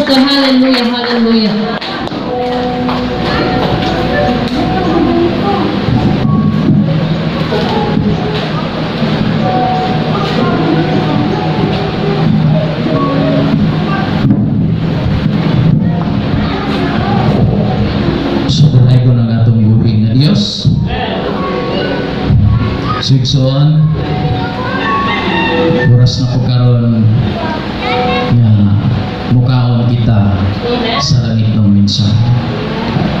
Apostle. Hallelujah, hallelujah. So dalaygon ang atong buhi nga Dios. So igsoon, oras na po karon nga mukaon kita sa langitnong mensahe.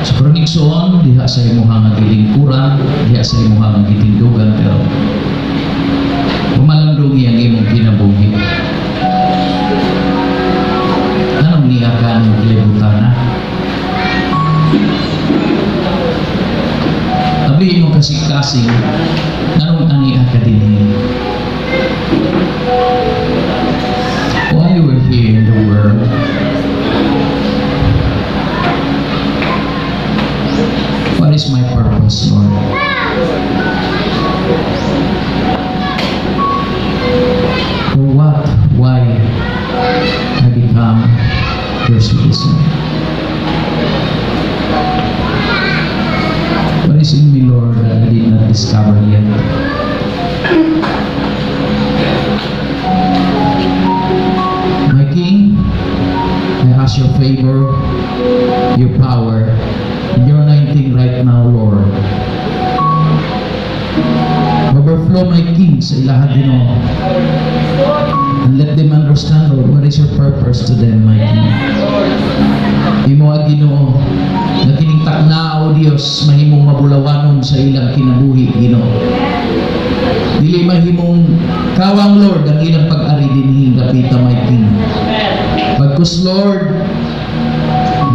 So karon, igsoon, diha sa imuha nga gilingkuran, diha sa imuha nga gitindugan, pero pumalandungi ang imong kinabuhi. Anong niya ka ng kalibutan na? Abli mo kasing-kasing, anong ania ka dinhi? Why you were here in the world? What is my purpose, Lord? For what? Why I become your citizen? What is in me, Lord, that I did not discover yet? My King, I ask your favor, your power, and your anointing right now, Lord. Overflow, my King, sa ilaha, Ginoo. And let them understand, Lord, what is your purpose to them, my King. Imo ang Ginoo, nga kining takna, O Dios, mahimong mabulawanon sa ilang kinabuhi, Ginoo. Dili mahimong kawang, Lord, ang ilang pag-ari dinhi dapita, my King. Bagkus, Lord,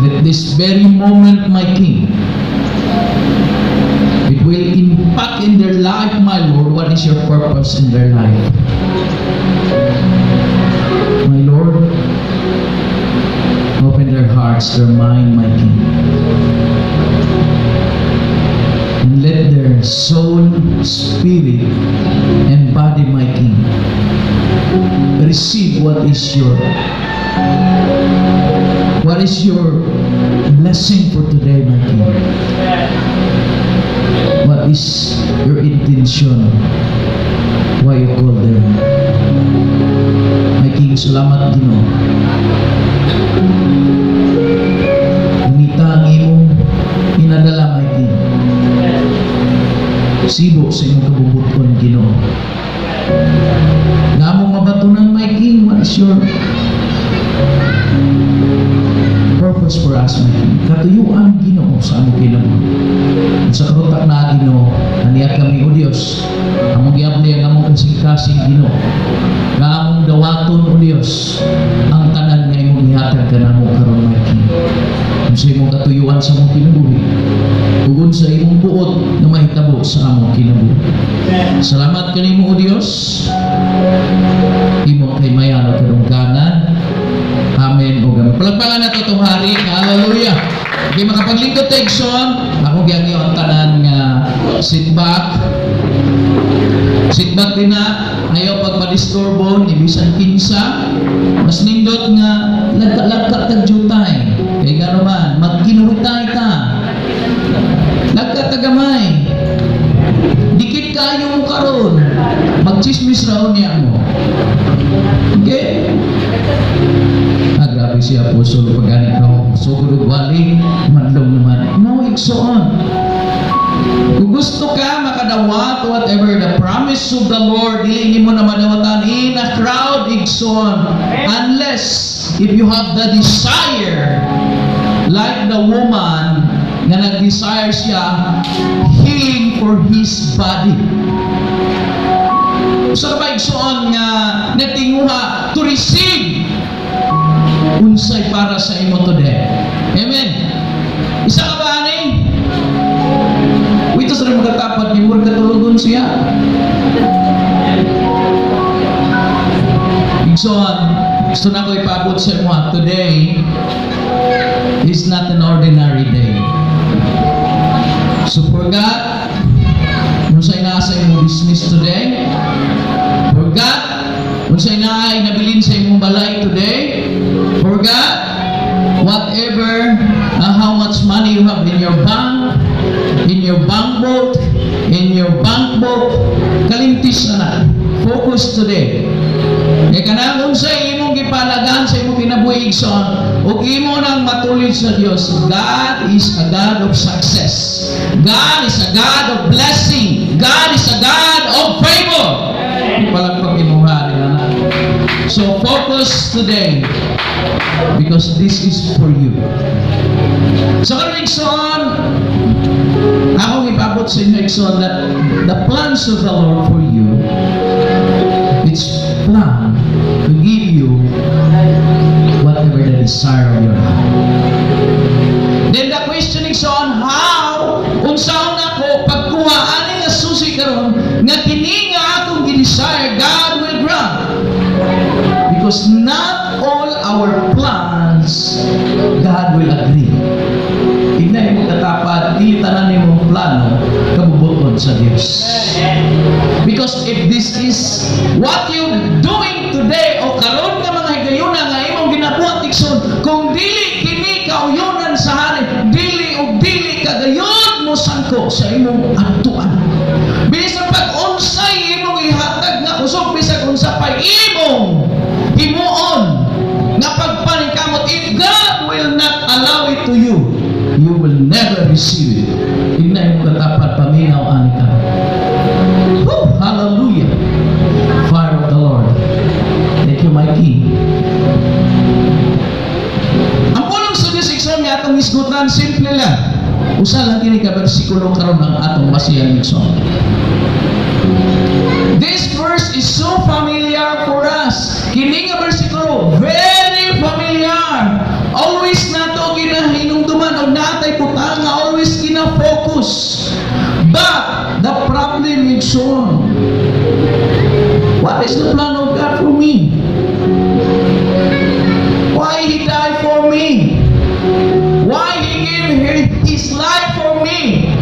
let this very moment, my King, it will impact in their life, my Lord, what is your purpose in their life. My Lord, open their hearts, their mind, my King. And let their soul, spirit, and body, my King, receive what is your blessing for today, my King. What is your intention? Why you call them? My King, salamat, Ginoo. Langita ang imong pinadala, my King. Sibo sa imong kabubut-on, Ginoo. Nga among mabatunan, my King, what is your purpose for us, my King? Katuyuan, Ginoo, sa among kinabuhi. Sa karong takna, Ginoo, aniya kami, O Dios. Among giabli ang among kasing-kasing, Ginoo. Nga among dawaton, O Dios, ang tanan nga imong gihatag kanamo karon, my King. Kung sa imong katuyuan sa among kinabuhi, ug sa imong buot nga mahitabo sa among kinabuhi. Salamat kanimo, O Dios. Imo kay mayan ug kadungganan. Amen ug amen. Palakpakan nato itong hari. Hallelujah. Okay, makapaglingkod ta, igsoon. Ako gihangyo ang tanan nga sit back. Sit back din na. Ayaw pagpadisturbo ni bisan kinsa. Mas nindot nga lagka-lagka tag jutay. Kay gano man, magkinuhutay ta. Lagka tagamay. Dikit kayo mo karon. Magchismis raw niya mo. Okay? Ah, grabe si Apostol pag ganit ko. Sugod og wali, madlong naman. No, igsoon. Kung gusto ka makadawat whatever the promise of the Lord, dili nimo na madawatan in a crowd, igsoon. Unless if you have the desire, like the woman nga nag-desire siya healing for his body. Sa ba, igsoon, nga natinguha to receive unsay para sa imo today? Amen. Isa ka ba ani? Wito sa rin magkatapat ni murag katulugon siya. Igsoon, gusto na ko ipaabot sa imo, today is not an ordinary day. So forgot unsay naa sa imong business today. Forgot unsay naay nabilin sa imong balay today. Forgot your bank book, in your bank book, kalimtis na na. Focus today. Kay kanang unsay imong gipalagan sa imong kinabuhi, igsoon, ug imo nang matulid sa Dios, God is a God of success. God is a God of blessing. God is a God of favor. Palagpag imong hari na. So focus today because this is for you. So karon, igsoon, akong ipabot sa inyo, igsoon, that the plans of the Lord for you, it's plan to give you whatever the desire of your heart. Then the question, igsoon, how unsaon ako pagkuha ani nga susi karon nga kini nga akong gi-desire, God will grant? Because not all our plans God will agree. Tignan mo katapad, dili tanan nimong plano kabubuton sa Dios. Because if this is what you doing today o karon nga mga higayuna nga imong ginabuhat, igsoon, kung dili kini kauyunan sa hari, dili og dili kagayon mo sangko sa imong adtuan. Bisan pag unsay imong ihatag nga kusog, bisag unsa pay imong himuon nga pagpaningkamot, if God will not allow it to you, you will never receive it. Tignan mo katapat, paminaw ani ka. Woo! Hallelujah! Fire of the Lord. Thank you, my King. Ang pulong sa Diyos, igsoon, nga atong isgutan, simple lang. Usa lang kini ka bersikulo karon ang atong basihan, igsoon. This verse is so familiar for us. Kini nga bersikulo, very familiar. Always nato ginahinumduman og natay butang nga always gina-focus. But the problem is so, what is the plan of God for me? Why He died for me? Why He gave His life for me?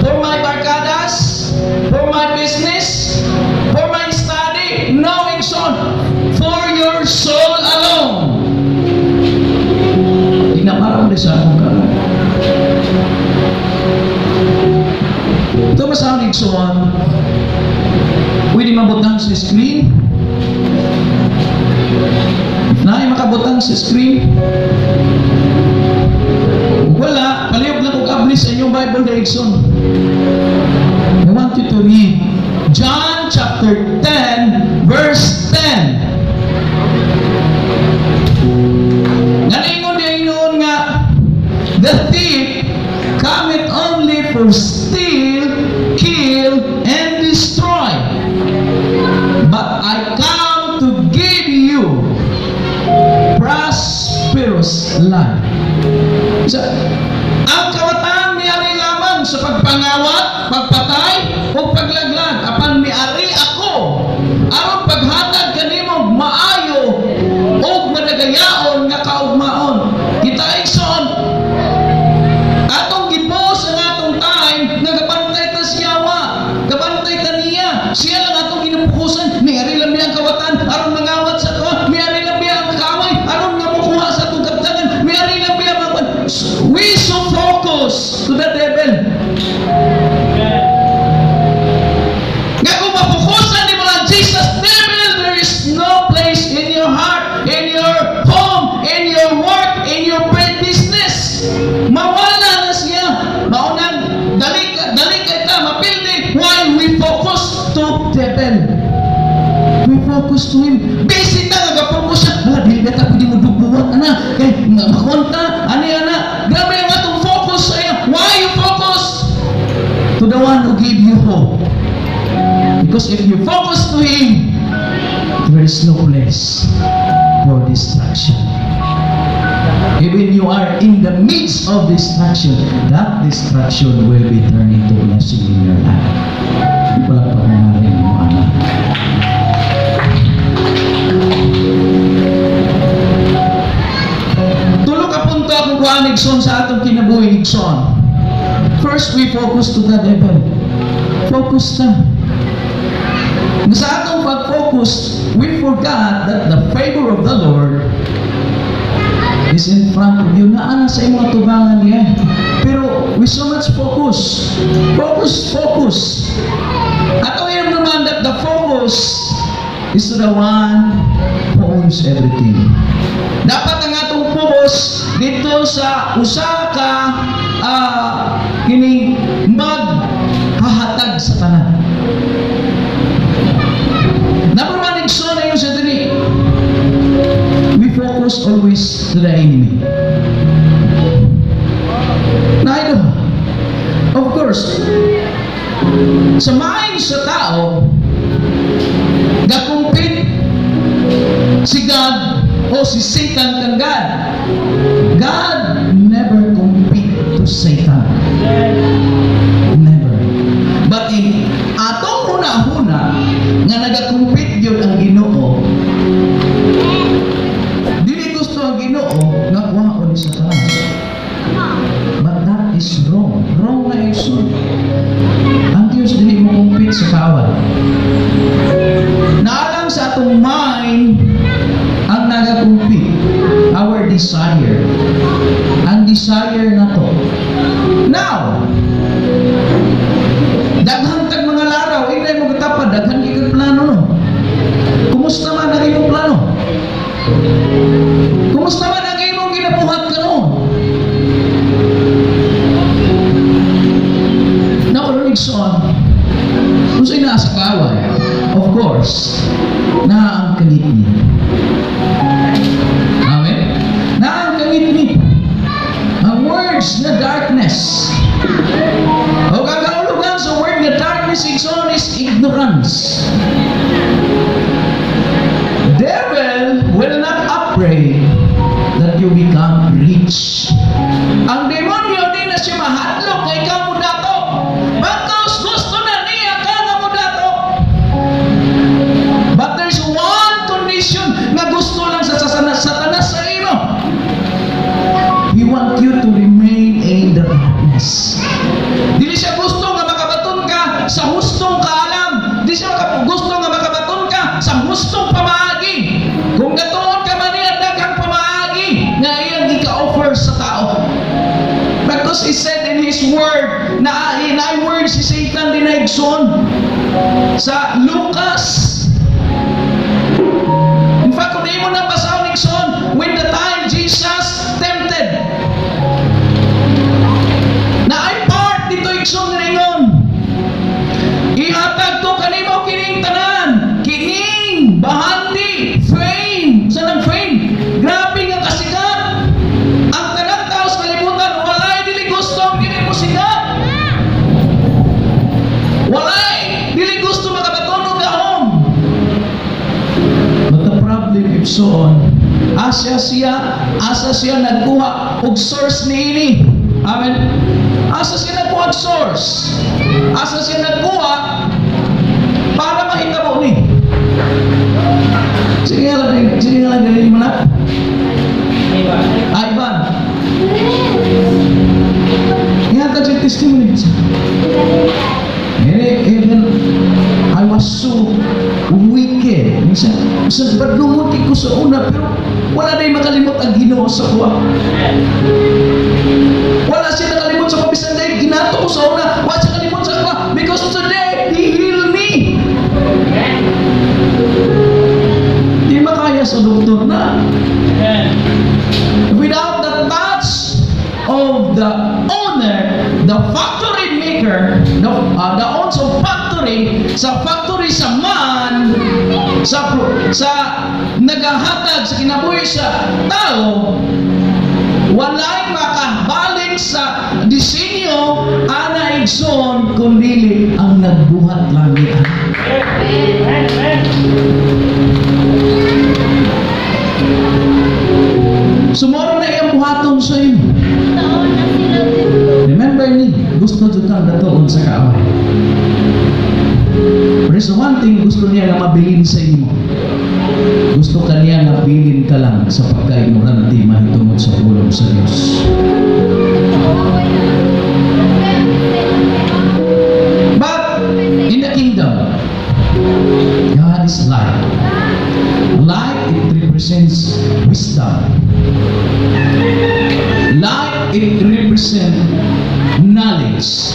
For my barkadas? For my business? For my study? No, igsoon. For your soul alone. Tingnan para mo sa akong kamay. Ito masahon, igsoon. Pwede mabutang sa screen. If naay makabutang sa screen, kung wala, palihog lang kog abli sa inyong Bible, igsoon. I want you to read John chapter 10, verse 10. Nalingon niya ingon nga, "The thief cometh only for steal, kill, and destroy. But I come to give you prosperous life." So, ang kawatan miari lamang sa pagpangawat, pagpatay, o paglaglag. Apan miari ako aron paghatag kanimo maayo ug madagayaon nga kaugmaon. Kita, igsoon, atong gibos ang atong time nga gabantay ta sa yawa. Gabantay ta niya. Siya lang atong ginupukusan. Miari lang biya ang kawatan aron mangawat sa ato. Miari lang biya ang kaaway aron nga mukuha sa atong kabtangan. Miari lang biya mga. We so focus to the devil. Nga kung mapukusan nimo ang Jesus, devil, there is no place in your heart, in your home, in your work, in your business. Mawala na siya. Maunang dali dali kay ta mapildi while we focus to devil. We focus to him. Busy ta nga ga-focus siya. Wala, dili na ta pwede mo dubuwat ana. Kay nga makonta ani ana. Grabe ang atong focus sa iya. Why you focus to the one who gave you hope? Because if you focus to him, there is no place for distraction. Even you are in the midst of distraction, that distraction will be turned into blessing in your life. Wala pa marinig mo, anak. Tulo ka punto akong kuhaan, igsoon, sa atong kinabuhi, igsoon. First, we focus to the devil. Focus na. Sa atong pag-focus, we forgot that the favor of the Lord is in front of you. Naa na sa imong atubangan niya. Pero with so much focus. Focus, focus. At ang naman that the focus is to the one who owns everything. Dapat ang atong focus dito sa usa ka kining maghahatag sa tanan. Number one, igsoon na yung sa diri. We focus always to the enemy. Na of course, sa mind sa tao, ga-compete si God o si Satan kang God. God never compete to Satan. Never. But in atong huna-huna nga nagacompete gyud ang Ginoo, dili gusto ang Ginoo nga kuhaon ni Satanas. But that is wrong. Wrong na, igsoon. Ang Diyos dili mo compete sa kaaway. Naa lang sa atong mind ang nagacompete. Our desire. Ang desire na to. Now, daghan tag mga laraw, ingay mo katapad, daghan kay plano, no? Kumusta man ang imong plano? Kumusta man ang imong ginabuhat karon? Now, igsoon, kung sa'yo nasa kaaway, of course, naa ang kangitngit. Amen? Naa ang kangitngit. Ang words na darkness. O kagahulugan sa word na darkness, igsoon, is ignorance. Devil will not afraid that you become rich. Ang demonyo, di na siya mahadlok kay ikaw mo dato. Bagkus gusto na niya ka nga mo dato. But there's one condition nga gusto lang sa Satanas sa imo. He want you to remain in the darkness. Dili siya gusto nga makabaton ka sa hustong kaalam. Di siya gusto nga makabaton ka sa hustong pamaagi. Kung gatuon ka man niya, daghang pamaagi nga iyang ika-offer sa tao. Because he said in his word, na na word si Satan din na, igsoon, sa Lucas. In fact, kung imo na basahon, igsoon, when the time Jesus tempted, naay part dito, igsoon, nga ingon, "Ihatag ko kanimo kining tanan, kining bahandi, fame." Sa nang fame? Grabe nga kasikat. Ang tanang tao sa kalibutan, walay dili gusto ang dili mo sikat. Walay dili gusto makabaton og gahom. But the problem, if so on, asa siya nagkuha og source niini? Amen. Asa siya nagkuha og source? Asa siya nagkuha para mahitabo ni? Sige nga lang, galing mo na. Ivan. Ihatag siya testimony. Eh, even I was so wicked. Minsan, minsan padlungon ko sa una, pero wala na makalimot ang Ginoo sa kuha. Wala siya nakalimot sa pabisan dahil ginato ko sa una. Wala siya kalimot sa kuha because today, He healed me. Di makaya sa doktor na. Without the touch of the owner, the factory maker, the owns of factory, sa factory sa man, sa nagahatag sa kinabuhi sa tao, walay makabalik sa disenyo ana, igsoon, kundili ang nagbuhat lang niya. Amen. Sumuro na iyang buhaton sa imo. Remember ni, gusto jud kang datoon sa kaaway. But there's one thing gusto niya nga mabilin sa imo. Gusto ka niya nga bilin ka lang sa pagka-ignorante mahitungod sa pulong sa Dios. But in the kingdom, God is light. Light, it represents wisdom. Light, it represents knowledge.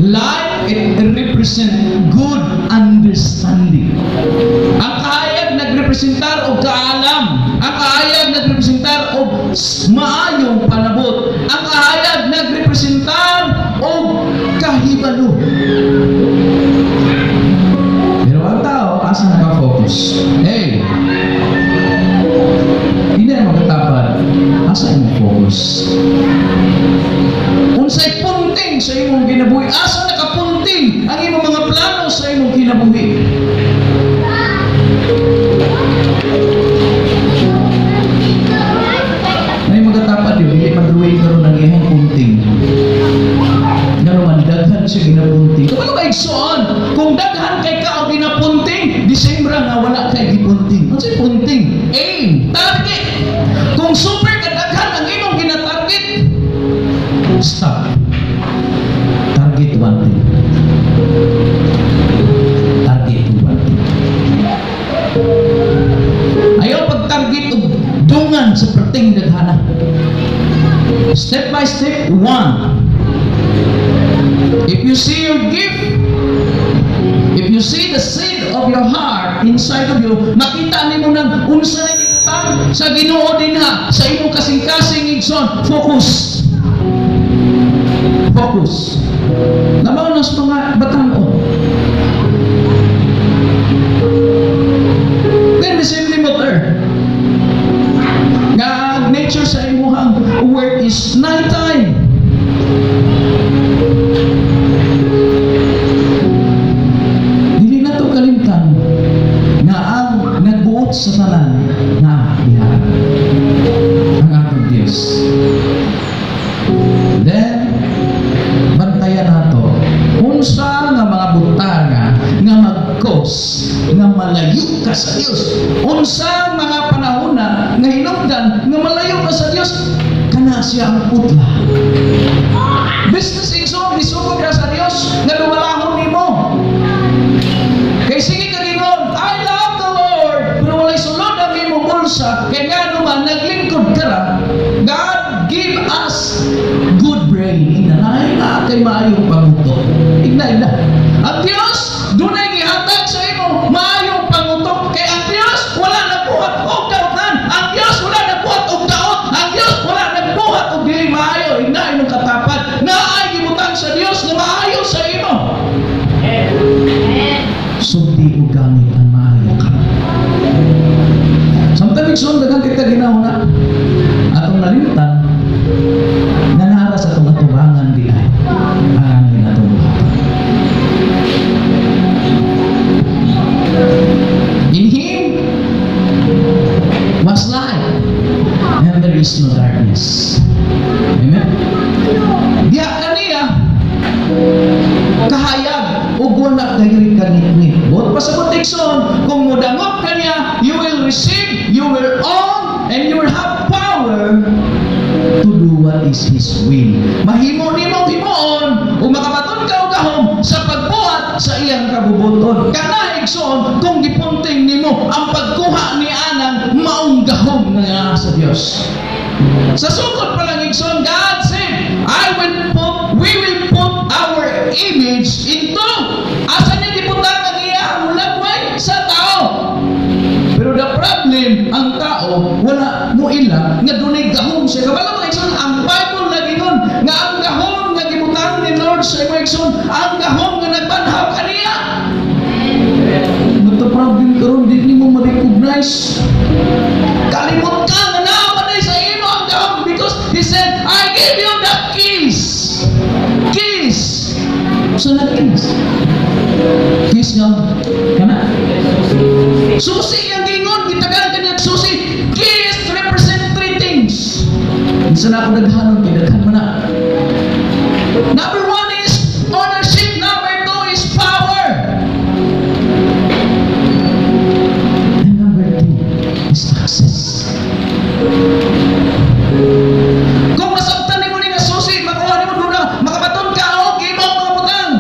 Light, it represents good understanding. Ang kahayag nagrepresentar og kaalam. Ang kahayag nagrepresentar og maayong panabot. Ang kahayag nagrepresentar og kahibalo. Pero ang tao, asa naka-focus? Hey, hindi na magkatapad. Asa imong focus? Unsay punting sa imong kinabuhi? Asa nakapunting ang imong mga plano sa imong kinabuhi? May magkatapad yun, dili madruwing karon ang iyang punting. Ngano man daghan siya ginapunting. Kung ano ba, igsoon? Kung daghan kay ka og ginapunting, December nga wala kay gipunting. Unsay punting? Aim, target. Kung super kadaghan ang imong ginatarget, stop. Target one thing. Target one thing. Ayaw pag-target og dungan sa perting daghana. Step by step, one. If you see your gift, if you see the seed of your heart inside of you, makita nimo nang unsa na gibutang sa Ginoo dinha sa imong kasing-kasing, igsoon, focus. Focus. Labaw na sa mga batan-on. Then the same motor. Nga ang nature sa imuhang work is night time. Dili na to kalimtan nga ang nagbuot sa tanan na diha ang atong Dios. Then bantayan nato unsa nga mga butanga nga mag-cause nga malayo ka sa Dios. Unsa mga panahona nga hinungdan nga malayo ka sa Dios, kana siya ang putla. Business, igsoon, gisugod ka sa Dios nga dumalahon nimo. Kay sige ka gingon, "I love the Lord," pero walay sulod ang imong bulsa, kay nga naman naglingkod ka ra. God give us good brain. Ina na kay maayong pangutok. Igna, igna. Ang Dios dunay gihatag sa imo maayong pangutok, kay ang Dios wala nagbuhat og dautan. Ang Dios wala nagbuhat og daot. Ang Dios wala nagbuhat og dili maayo. Igna imong katapad. Naay gibutang sa Dios nga maayo sa imo. Sulti og gamit ang maayo ka. Samtang, igsoon, daghan kita ginahuna atong nalimtan nga nara sa atong atubangan di ay ang angay atong buhaton. In Him was light, and there is no darkness. Amen? Diha kaniya kahayag ug wala gayoy kangitngit. Buot pasabot, igsoon, kung modangop kaniya, you will receive, you will own, and you will have power to do what is His will. Mahimo nimong himuon ug makabaton ka og gahom sa pagbuhat sa iyang kabubuton. Kana, igsoon, kung gipunting nimo ang pagkuha ni anang maong gahom nga sa Dios. Sa sukod pa lang, igsoon, God said, "I will put, we will put our image into." Asa niya gibutang ang iyang lagway? Sa tao. Pero the problem, ang tao, wala mo ila nga dunay gahom siya. Kabalo ka, igsoon, ang Bible nagingon nga ang gahom nga gibutang ni Lord sa imo, igsoon, ang gahom nga nagbanhaw kaniya. But the problem karon, di nimo ma-recognize. Kalimot ka nga naa man sa imo ang gahom because He said, "I give you the keys." Keys. Sa na keys? Keys nga kana? Susi ang gingon, gitagan kaniya susi. Keys represent three things. Isa na ako naghanon, kay daghan man na. Number one is ownership. Number two is power. And number three is access. Kung masabtan nimo ni nga susi, makuha nimo duna, makabaton ka og imong mga butang.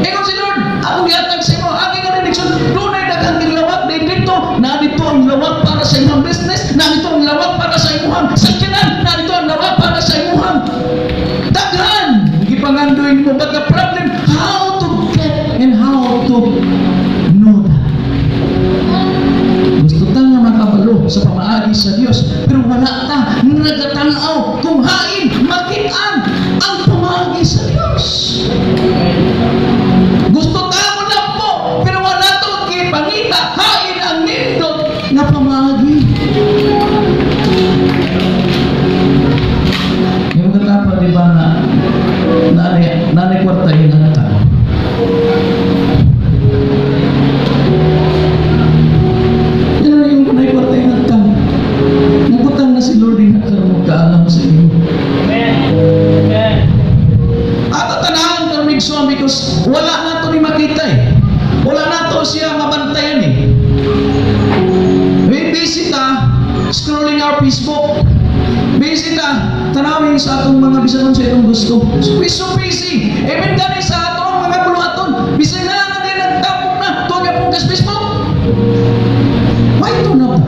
Ingon si Lord, "Akong gihatag sa imo," ang ingon ni igsoon, dunay daghang lawak din dito, na dito ang lawak. sa pamaagi sa Dios, pero wala ta nagatanaw kung hain makitaan ang pamaagi sa Dios. Gusto ta mo lang po, pero wala to gipangita hain ang nindot nga pamaagi. Yung mga tapa, di ba, na nanay, nanay kwarta yung anak. Yan na yung kunay kwarta yung anak. Nagutang na si Lord din karon kaalam sa iyo. Amen. Amen. Ato tanahan karon, igsoon, because wala na to ni makita eh. Wala na to siya mabantayan eh. We busy ta scrolling our Facebook. Busy ta tanawin sa atong mga bisan sa itong gusto. We so busy. Even gani sa atong mga buluhaton, bisan na nga din nagtapok na tuwa pong kas Facebook. Why to na ba?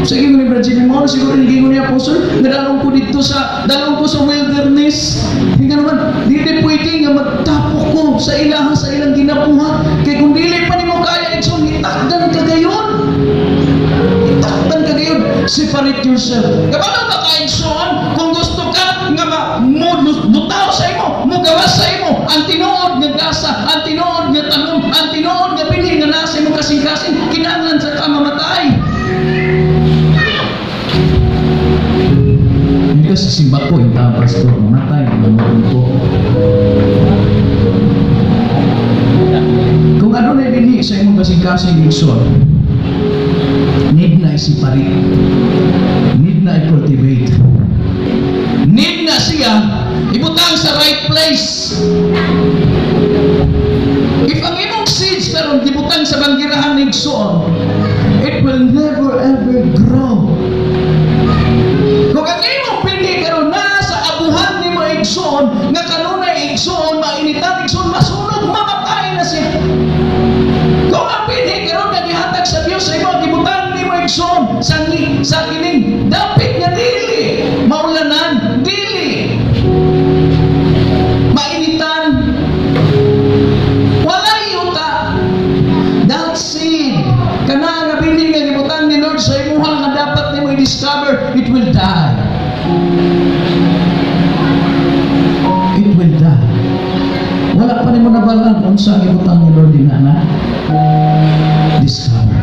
Sa ingon ni Brad Jimmy mo, siguro ni ni Apostle, nadalong ko dito sa, dalong ko sa wilderness. Hindi naman, dili pwede nga magtapok ko sa ilaha, sa ilang ginabuhat. Kay kung dili pa nimo kaya, igsoon, hitakdan ka gayon. Hitakdan ka gayon. Separate yourself. Kabalo ba ka, igsoon, kung gusto ka nga ma, mo, butaw sa imo, mugawas sa imo, ang tinuod nga gasa, ang tinuod nga tanom, ang tinuod nga binhi nga nasa imong kasing-kasing, kinahanglan sa ka mamatay. Hindi kasi simba ko, yung tao, pastor, mamatay, mamatay ko. Kung ano na binhi sa imong kasing-kasing, igsoon, need na i-separate. Need na i-cultivate. Need na siya ibutang sa right place. If ang imong seeds karon gibutang sa banggirahan, igsoon, it will never ever grow. Kung ang imong binhi karon naa sa abuhan nimo, igsoon, nga kanunay, igsoon, mainitan, igsoon, masunog, mamatay na siya. Kung ang binhi karon nga gihatag sa Dios sa imo gibutang nimo, igsoon, sa kining dapit nga dili maulanan, dili mainitan, walay yuta, that seed kana nga binhi nga gibutang ni Lord sa imuha nga dapat nimo i-discover, it will die. It will die. Wala pa nimo nabalan unsa ang gibutang ni Lord dinha na discover.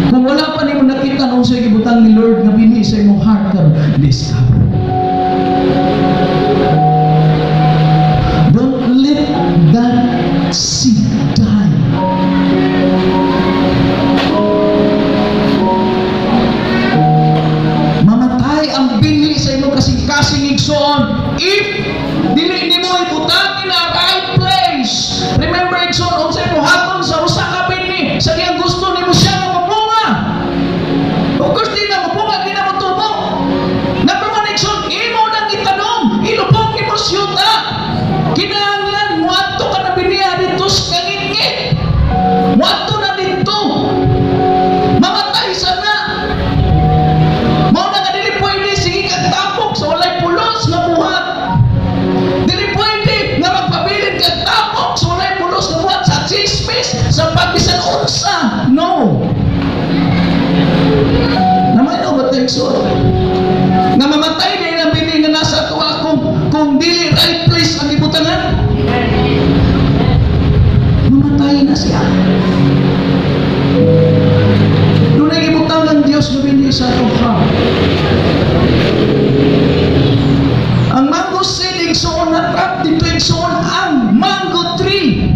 Kung wala pa nimo nakita unsa gibutang ni Lord nga binhi sa imong heart karon, discover. Don't let that seed die. Mamatay ang binhi sa imong kasing-kasing, igsoon, if dili nimo ibutang in a right place. Remember, igsoon, unsay buhaton sa usa ka binhi sa diyang gusto nimo siya nga mamunga. Of course, di na mamunga, di na motubo. Number one, igsoon, imo nang itanom, ilubong nimo sa yuta. Kinahanglan muadto ka na binhi dito sa kangitngit. Muadto na dito. Mamatay sana. Mao na nga dili pwede sige kag tapok sa walay pulos nga buhat. Dili pwede nga magpabilin kag tapok sa walay pulos nga buhat, sa chismis, sa pagbisan unsa. No. Namay ba tayo, igsoon? Nga mamatay na ilang binhi nga nasa tuwa kung dili right place ang ibutangan. Mamatay na siya. Doon ay ibutang ang Diyos na binhi sa atong heart. Ang mango seed, igsoon, na trap dito, igsoon, ang mango tree.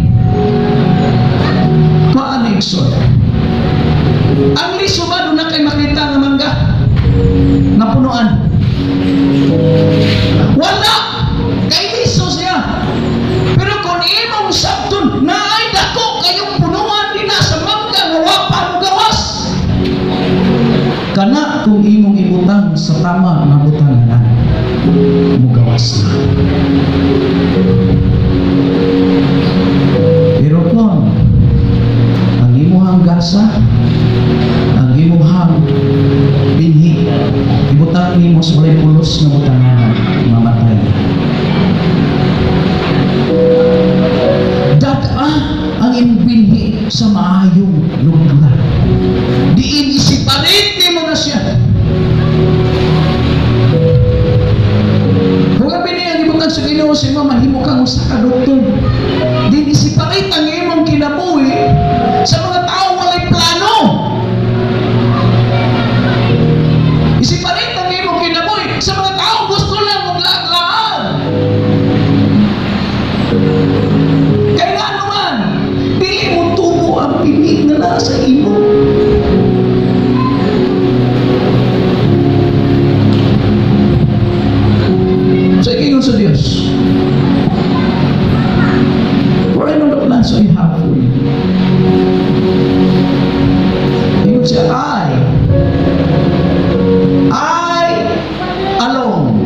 Kuan, igsoon. Ang liso ba doon na kay makita nga mangga? Napunuan. Wala! Kay liso siya. Pero kung imong sabton na ay dako kayong punuan din sa mangga nga wa pa mo gawas. Kana kung imong ibutang sa tama nga butanganan, mugawas na. Pero kung ang imuhang gasa, ang imuhang binhi, ibutang nimo sa walay pulos nga butanganan, mamatay. Dad-a ang imong binhi sa maayong lugar. Diin nimo sa imo mahimo kang usa ka doktor. Din i-separate ang imong kinabuhi sa mga tao walay plano. I-separate ang imong kinabuhi sa mga tao gusto lang maglaag-laag. Kaya nga naman, dili mo tubo ang pinig na nasa imo. Sa ingon sa Diyos, "For I know the plans I have for you." Ingon siya, I alone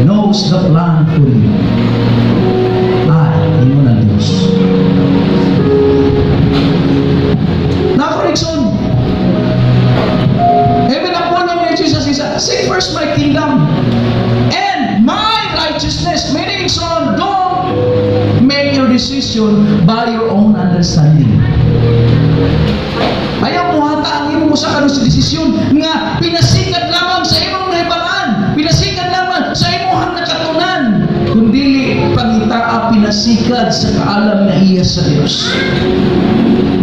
knows the plan for you." I, ingon ang Diyos. Na-correction. Even ang pulong ni Jesus is, "Seek first my kingdom and my righteousness." Meaning, son, don't make your decision by your own understanding. Ayaw mo hata ang imong usa ka sa desisyon nga pinasikat lamang sa imong nahibalaan, pinasikat lamang sa imong nakatunan, kundili pangitaa pinasikad sa kaalam nga iya sa Dios.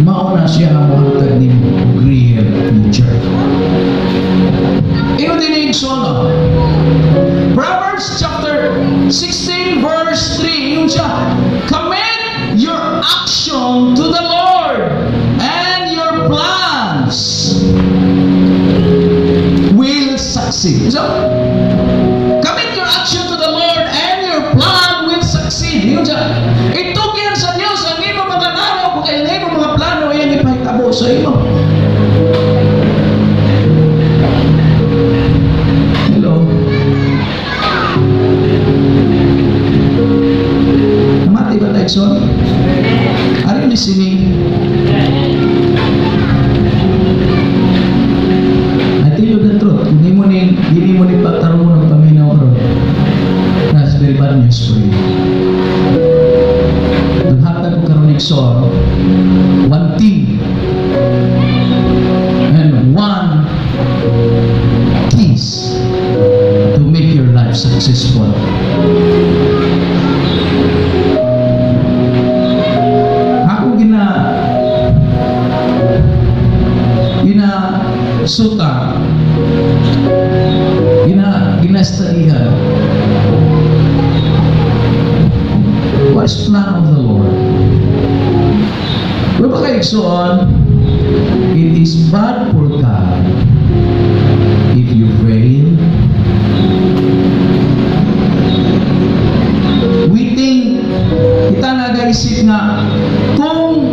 Mao na siya ang mohatag nimo og real future. Ingon din ni Igsoon. Proverbs chapter 16 verse 3, ingon siya, "Commit your action to the Lord and your plans will succeed." So, commit your action to the Lord and your plan will succeed. Ingon siya, itugyan sa Dios ang imong mga naraw kay ang imong mga plano iyang ipahitabo sa imo. Hello. Namati ba tayo, Son? Are you listening? I tell you the truth. Kung di mo ni, dili mo ni pagtarong ng paminaw karon, that's very bad news for you. Naghatag ko karon, Igsoon, one thing and one keys to make your life successful. Ako gina suta, gina studyhan what is plan of the Lord. Pero baka, igsoon, it is bad for God if you fail. We think, kita nagaisip nga, kung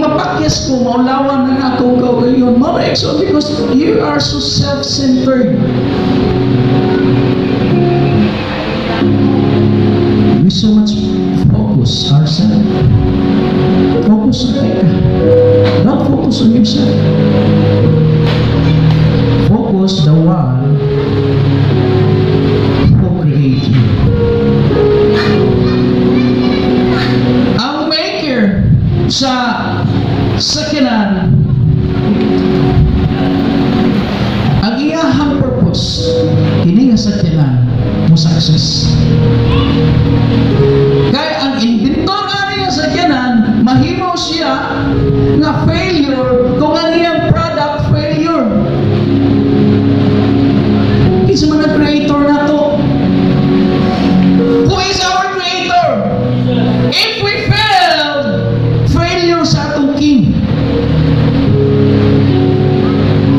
mapakyas ko, maulawan na akong kaugalingon. Mao na, igsoon, because you are so self-centered. We so much focus ourselves. Focus sa ka. Don't focus on yourself. Focus the one who created you. Ang maker sa sakyanan, ang iyahang purpose, kini nga sakyanan mo success. Kaya ang inventor ani nga sakyanan, mahimo siya nga failure kung ang iyang product failure. Kinsa man ang creator nato? Who is our creator? If we failed, failure sa atong king.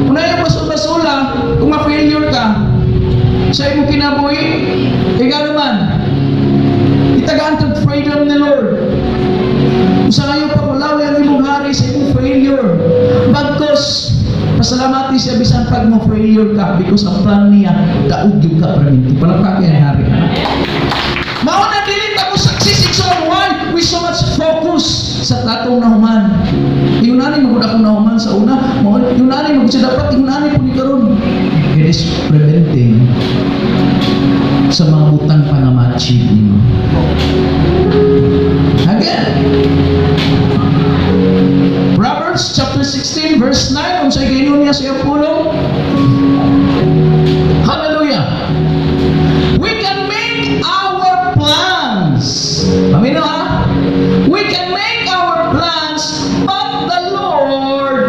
Kung na yung basula-basula, kung ma-failure ka sa imong kinabuhi, ikaw naman, itagaan kag freedom ni Lord. Kung sa ngayon pakulawi ang imong hari sa imong failure. Bagkos, pasalamati siya bisan pag mo failure ka because ang plan niya, daog gyud ka perminti. Palakpak ang hari. Mao na dili ta mo success, igsoon. Why? We so much focus sa atong nahuman. Ingon ani magud akong nahuman sa una. Mao ingon ani magud siya dapat, ingon ani pud ni karon. It is preventing sa mga butang pa nga ma-achieve nimo. Again, Proverbs chapter 16 verse 9, unsay giingon niya sa iyang pulong? Hallelujah. Let the Lord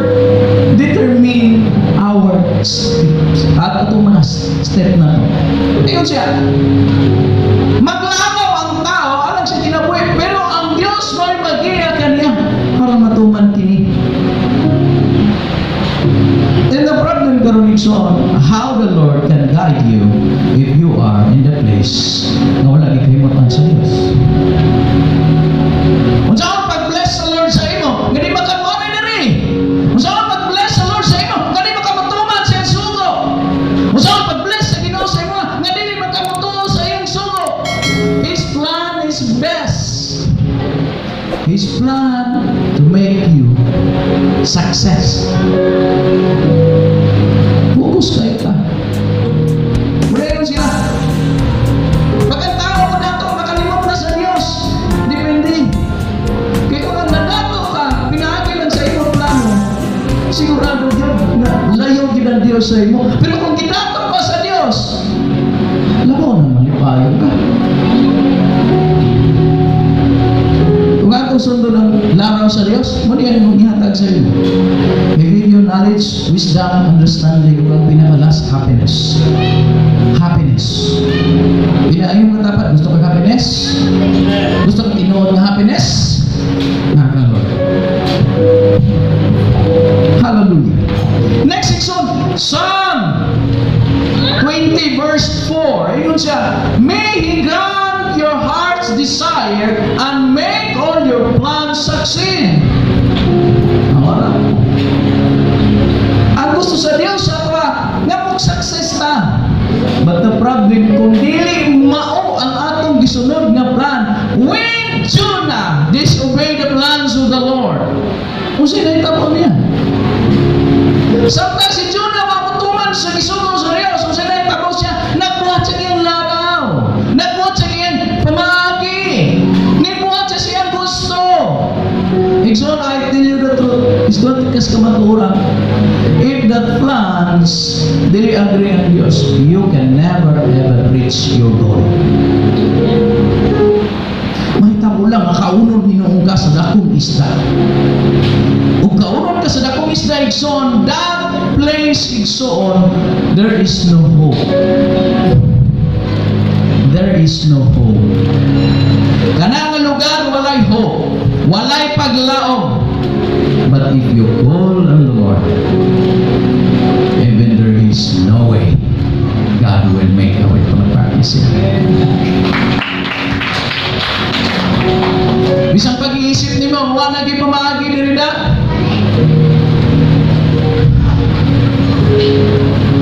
determine our steps. At itong mga step na to. Ingon siya, maglangaw ang tao alang sa kinabuhi, pero ang Dios may magiya kaniya para matuman kini. And the problem karon, igsoon, how the Lord can guide you if you are in the place na wala gikahimutan sa Dios? Unsa ang pag-bless sa Lord sa imo nga di makamuanay diri? Unsa ang pag-bless sa Lord sa imo nga di makamatuman sa iyang sugo? Unsa ang pag-bless sa Ginoo sa imo nga dili makamutuo sa iyang sugo? His plan is best. His plan to make you success. Focus kayo ta. Muna yun sila. Pag ang tao mo dato, makalimot na sa Diyos. Depende. Kaya kung ang nadato ka, pinaagi lang sa imong plano, sigurado yun na layo gid ang Diyos sa imo. Pero kung gidato ka sa Diyos, labaw na malipayon ka. Kung atong sundon ang laraw sa Diyos, mo niya yung ihatag sa iyo. He give you knowledge, wisdom, understanding, ug ang pinaka-last, happiness. Happiness. Pinaayon mo dapat, gusto ka happiness? Gusto ka tinuod nga happiness? Naka Lord. Hallelujah. Next section, Psalm 20 verse 4. Ayun siya, "May He grant your heart's desire and make all your plans succeed." Awara. Ang gusto sa Dios sa ato nga mag-success ta. But the problem, kung dili mao ang atong gisunod nga plan, when Jonah disobey the plans of the Lord, kung sino nahitabo niya? Samtang si Jonah mamutuman sa gisugo sa Dios, kung sino nahitabo siya, nagbuhat sa iyang laraw. Nagbuhat sa iyang pamaagi. Nibuhat sa siyang gusto. Igsoon, I tell you the truth, is not kas kamatuoran. If that plans dili agree ang Dios, you can never ever reach your goal. Mahitabo lang nga kaunon hinuon ka sa dakong isda. Ug kaunon ka sa dakong isda, igsoon, that place, igsoon, there is no hope. There is no hope. Kana nga lugar walay hope, walay paglaom. But if you call on the Lord, even there is no way, God will make a way for the practice. Bisang pag-iisip nimo, wa na gyud pamaagi diri da.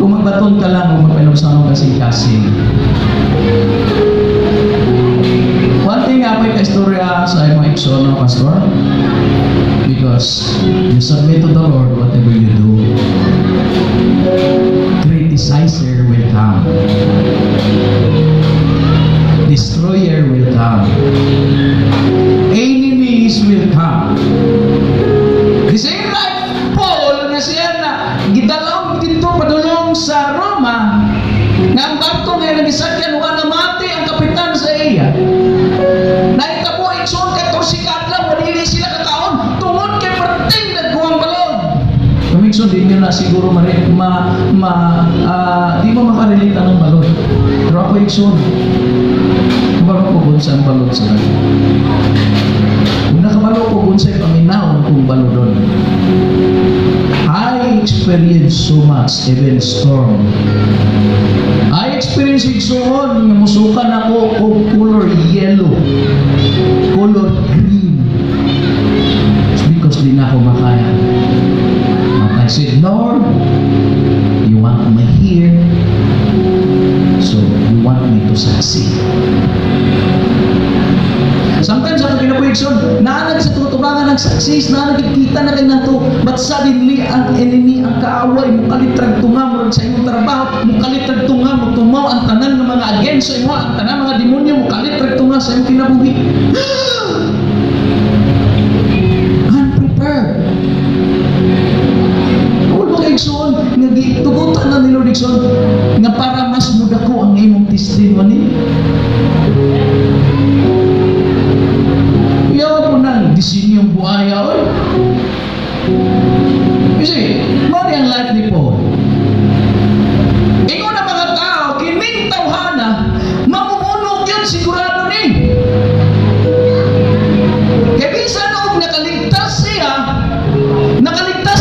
Kung magbaton ka lang, kung magpainom sa mga kasing-kasing. One thing ako'y kaistorya sa imong igsoon, no, Pastor? Because you submit to the Lord whatever you do. Criticizer will come. Destroyer will come. Enemies will come. The same like Paul nga siya na gidalawg dito padulong sa Roma nga ang barko nga nagisakyan wa namati ang kapitan sa iya. Nahitabo, igsoon, 14 ka adlaw wadili sila kakaon tungod kay perting dagko ang balod. Kumigson di nyo na siguro ma, ma, ma di mo makarelate ang balod. Pero ako, igsoon, kabalo ko kung saan balod sa dagat. Kung nakabalo ko kung sa'y paminaw kung balodon. I experienced so much, even storm. I experienced, igsoon, nga musukan ako og color yellow, color green. It's because di na ako makaya. But I said, "Lord, you want me here, so you want me to succeed." Sometimes ako kinabuhi, igsoon, naanag sa tutubangan ng success, naanag kita na kay nato, but suddenly ang enemy, ang kaaway, mukalitrag tunga mo sa imong trabaho, mukalitrag tunga mo tumaw ang tanan ng mga against sa imo, ang tanan mga demonyo, mukalitrag tunga sa imong kinabuhi. Unprepared. Wala ba kay, igsoon, nga gitugutan na ni Lord, igsoon, nga para mas mudako ang imong testimony? Yaw ko nang disinyong buhaya, oy. ang life ni Paul. Ingon ang mga tao, kining tawhana, mamumunog yun, sigurado ni. Kay bisan og nakaligtas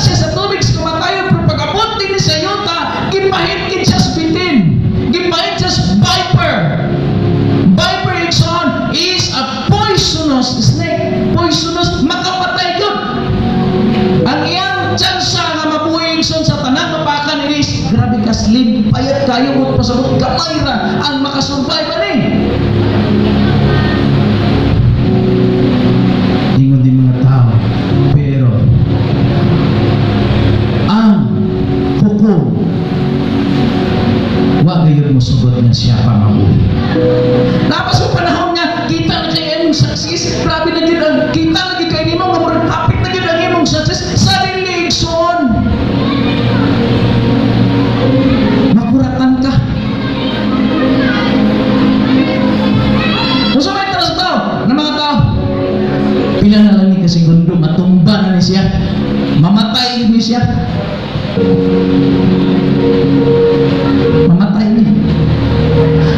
siya sa tubig sa kamatayon, pero pag-abot din sa yuta, gipahit gid siya sa bitin. Gipahit siya sa viper. Viper, igsoon, is a poisonous snake. Poisonous, makapatay yun. Ang iyang tsansa nga mabuhi, igsoon, sa tanang mapakan is grabe ka slim, payat kayo mo pasabot, gamay ra ang makasurvive ani. Ingon din mga tao, pero ang hukom wa gayud mo sugot nga siya pa mabuhi. Tapos sa panahon nga kita na kay imong success, grabe na gyud ang kita na gyud kay nimo nga murag hapit na gyud ang imong success, suddenly, igsoon, makuratan ka. Unsa may taas tao ng mga tao? Pila na lang ni ka segundo, matumba na ni siya. Mamatay ni siya. Mamatay ni.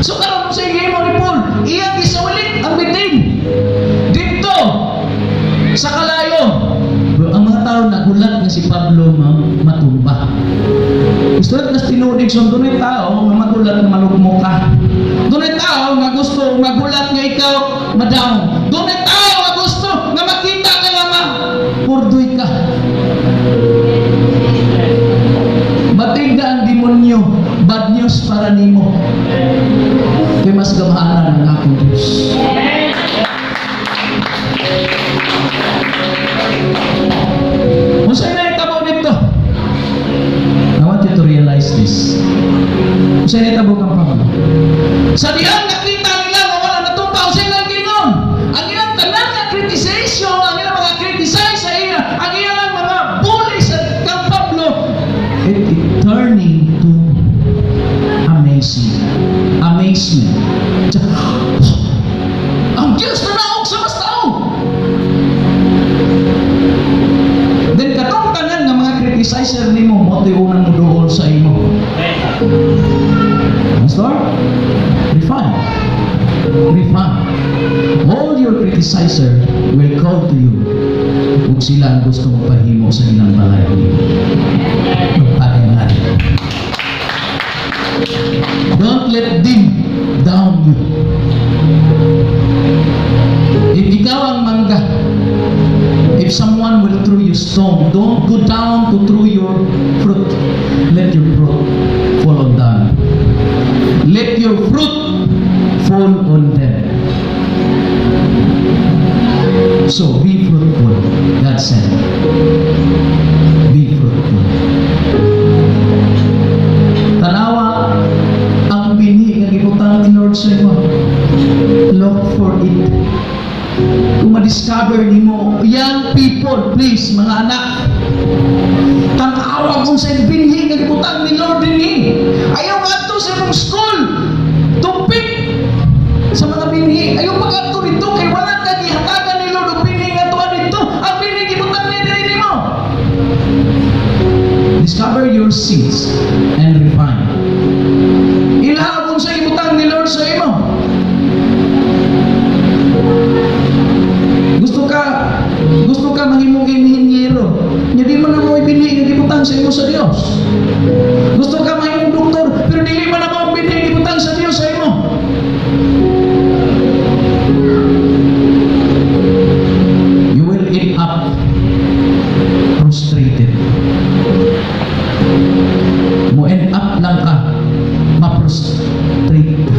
So karon sa mo ni Paul, iyang gisawili ang bitin. Dito sa kalayo, ang mga tao nagulat nga si Pablo matumba. Gusto na tinuod, so dunay tao nga magulat nga malugmok ka. Dunay tao nga gusto magulat nga ikaw ma-down. Dunay tao nga gusto nga makita ka nga ma-purduy ka. Batig na ang demonyo, bad news para nimo. Kay mas gamhanan ang akong Diyos. Unsay nahitabo dito? I want you to realize this. Unsay nahitabo kang Pablo? Sa dihang nakita nila nga wala natumba, unsay ilang giingon? Ang ilang tanan nga criticization, ang ilang mga criticize sa iya, ang ilang mga bully sa kang Pablo, it turning to amazing. Amazement. Ang Diyos na naog sa mas tao. Then katong tanan nga mga criticizer nimo, mo to'y unang moduol sa imo. Pastor, refine. Refine. All your criticizer will call to you kung sila ang gusto magpahimo sa ilang balay nimo. Magpaganan. Don't let them down you. If ikaw ang mangga, if someone will throw you stone, don't go down to throw your fruit. Let your fruit fall on them. Let your fruit fall on them. So be fruitful, God said. Be fruitful. Tanawa ang binhi nga gibutang ni Lord sa imo. Look for it. Kung ma-discover nimo, young people, please, mga anak, tan-awa kung sa binhi nga gibutang ni Lord dinhi. Ayaw ngadto sa imong school. Tupik sa mga binhi. Ayaw pag-adto dito kay wala ka gihatagan ni Lord og binhi nga tuwa dito. Ang binhi gibutang ni diri nimo. Discover your seeds and refine. Ilha kung sa ibutang ni Lord sa imo. Gusto ka mahimong inhinyero. Nya di man na mo ibinhi nga gibutang sa imo sa Dios. Gusto ka mahimong doktor, pero dili man na mo binhi gibutang sa Dios sa imo. You will end up frustrated. Mo end up lang ka ma-frustrate ka.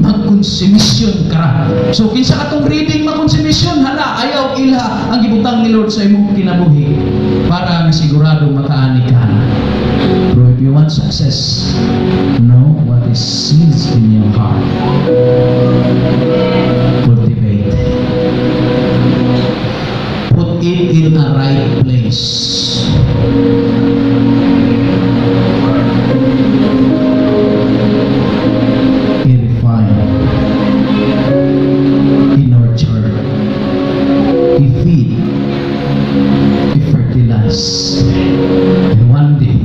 Mag-konsumisyon ka ra. So kinsa katong reading makonsumisyon, hala, ayaw ilha ang gibutang ni Lord sa imong kinabuhi para nga sigurado makaani ka. Pero if you want success, know what is seeds in your heart. Cultivate. Put it in a right place. I-refine. I-nurture. I-feed. I-fertilize. And one day,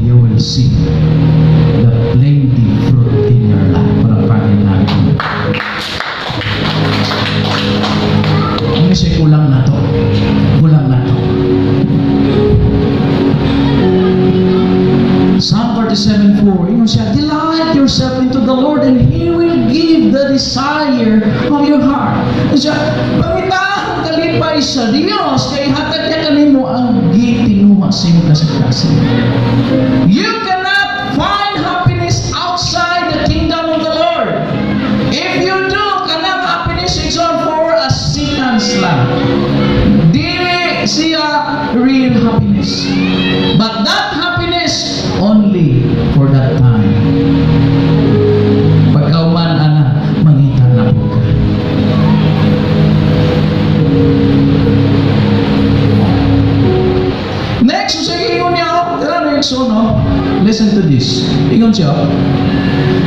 sa imong kasing-kasing. You cannot find happiness outside the kingdom of the Lord. If you do, kanang happiness is on for a seconds lang. Dili siya real happiness. But that happiness only for that time. Pagkauman ana, mangita na pud ka. Next, sa ingon niya, oh, tara na igsoon, no? Listen to this. Ingon siya,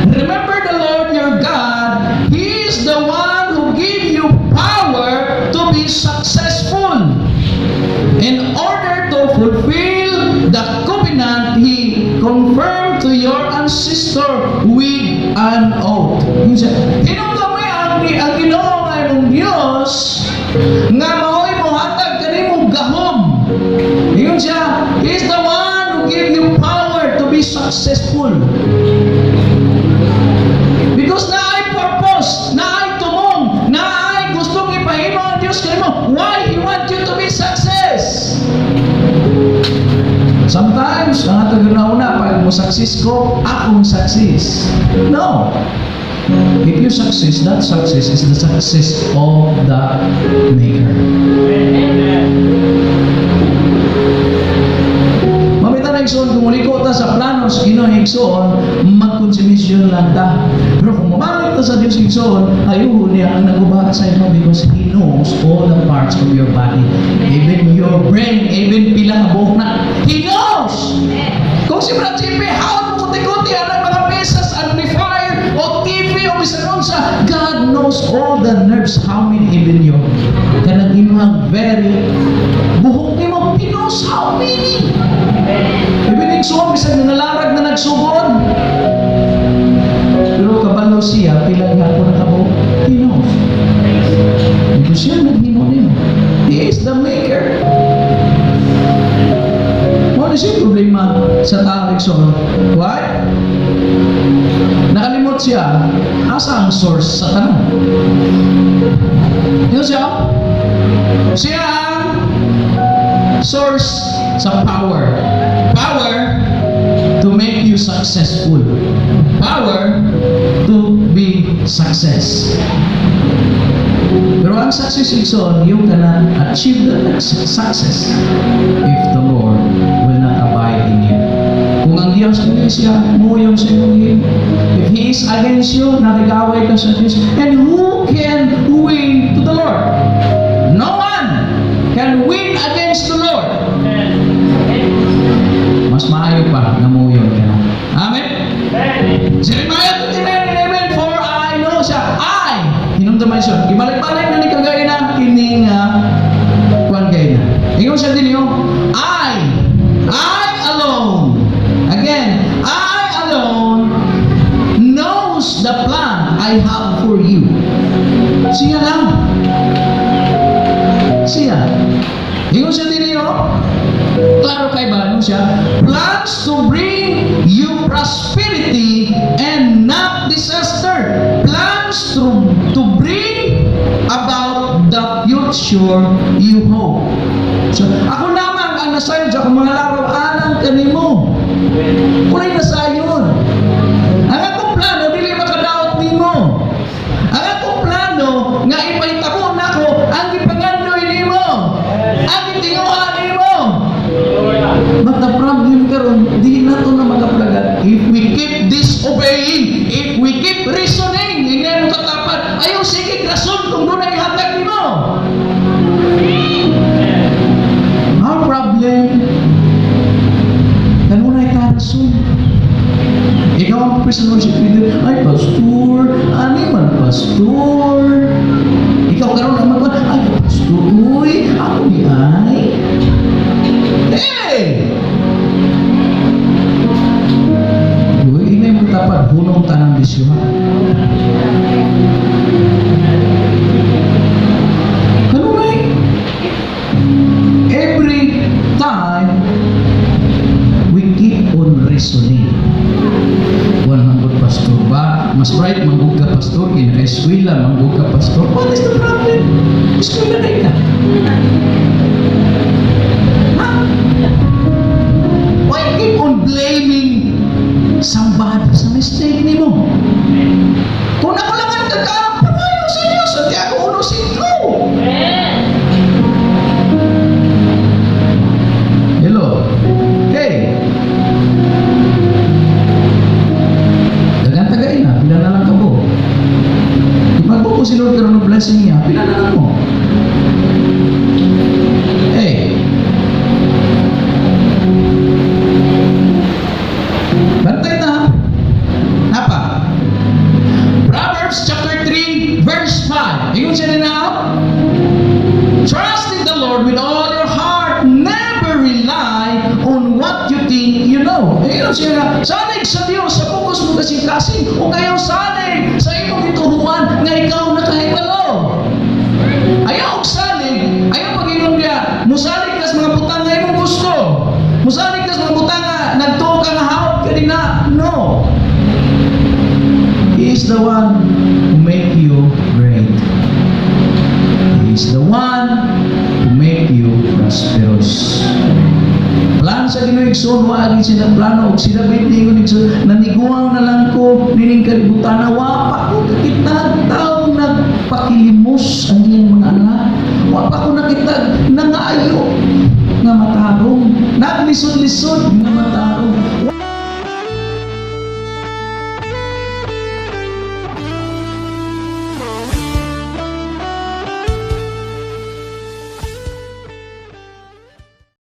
"Remember the Lord your God. He is the one who give you power to be successful in order to fulfill the covenant He confirmed to your ancestor with an oath." Ingon siya, "Hinumdumi ang Ginoo nga imong Dios nga mao'y mohatag kanimo gahom." Ingon siya, "He is the one who give you power to be successful." Because naay purpose, naay tumong, naay gustong ipahimo ang Dios kanimo. Why He want you to be success? Sometimes, ang atong una, pag mo success ko, akong success. No. If you success, that success is the success of the Maker. Amen. Mamita na, igsoon, kung muliko ta sa plano sa Ginoo, igsoon, magkonsumisyon lang ta. Pero kung mabalik ta sa Dios, igsoon, ayuhon niya ang nagubaha sa imo because He knows all the parts of your body. Even your brain, even pila ka buhok na, He knows! Kung si Brad JP, how mo kuti-kuti ang mga mesas, amplifier, o TV, o bisan unsa, God knows all the nerves, how many, even your kanang imong very buhok nimo, He knows how many. Even igsoon, bisag nangalarag na nagsugod. Pero kabalo siya, pila gihapon na kabuhok. He knows. Because siya naghimo niyo. He is the Maker. Mao ni siya problema sa tao, igsoon. Why? Nakalimot siya, asa ang source sa tanan. Yun siya. Siya ang source sa power. Power to make you successful. Power to be success. Pero ang success, igsoon, you cannot achieve that success if the Lord will not abide in you. Kung ang Diyos hindi siya muyon sa imong himo. If He is against you, nakigaway ka sa Diyos. And who can win to the Lord? No one can win against the Lord. Mas maayo pa nga muyon ka na. Amen? Jeremiah 29:11, "For I know," siya, I, hinumduman siya, ibalik-balik na ni kagay na, kini nga, kuan kay na. Ingon siya din yung, I alone, again, I alone knows the plan I have for you." Siya lang. Siya. Ingon siya din yung, klaro kay ba? Ano siya? "Plans to bring you prosperity and not disaster. Plans to bring about the future you hope." So, ako lamang ang nasayod sa akong mga laraw alang kanimo. Kulay nasayod. Ang akong plano, dili makadaot nimo. Ang akong plano, nga ipahitabo nako ang gipangandoy nimo. Ang gitinguha nimo. But the problem karon, di na to na makaplagan. If we keep disobeying, if we keep reasoning, hindi mo katapat, ayaw sige rason kung doon ay hatag nimo. Our problem, kanunay ta rason. Ikaw ang person worship leader, "Ay, pastor, ani man, pastor." Ikaw karon ang magwan, "Ay, pastor, uy, ako ni ay." Hey! Uy, ingay mo tapat, hunong tanang bisyo ha. Kanunay, every time we keep on reasoning. One manggod, pastor ba? Mas bright manggod ka, pastor, kaya naka-eskwela manggod ka, pastor. What is the problem? Eskwela na ka. Ha? Mistake nimo. Kung nakulangan ka kaalam, pangayo sa Diyos. Santiago 1.5. Amen. Hello. Hey. Dagan tagay na, pila na lang kabo. Ipagbuko si Lord karon ng blessing niya, pila na lang mo. Hey. Bantay na. Napa. Proverbs chapter 3 verse 5. Ingon siya na, "Trust in the Lord with all your heart. Never rely on what you think you know." Ingon siya nga, salig sa Dios sa bug-os mo kasing-kasing o kayo salig sa imong gituhuan nga ikaw nakahibalo. Ayaw og salig, ayaw pag-ingon niya, musalig ka sa mga butang nga imong gusto. Musalig ka sa mga butang nga nagtuo ka nga hawak ka din na. No. He is the one who make you great. He is the one who make you prosperous. Plan sa Ginoo, igsoon, wa agin sila plano ug sila David niingon, igsoon, "Naniguang na lang ko nining kalibutan, wa pa ko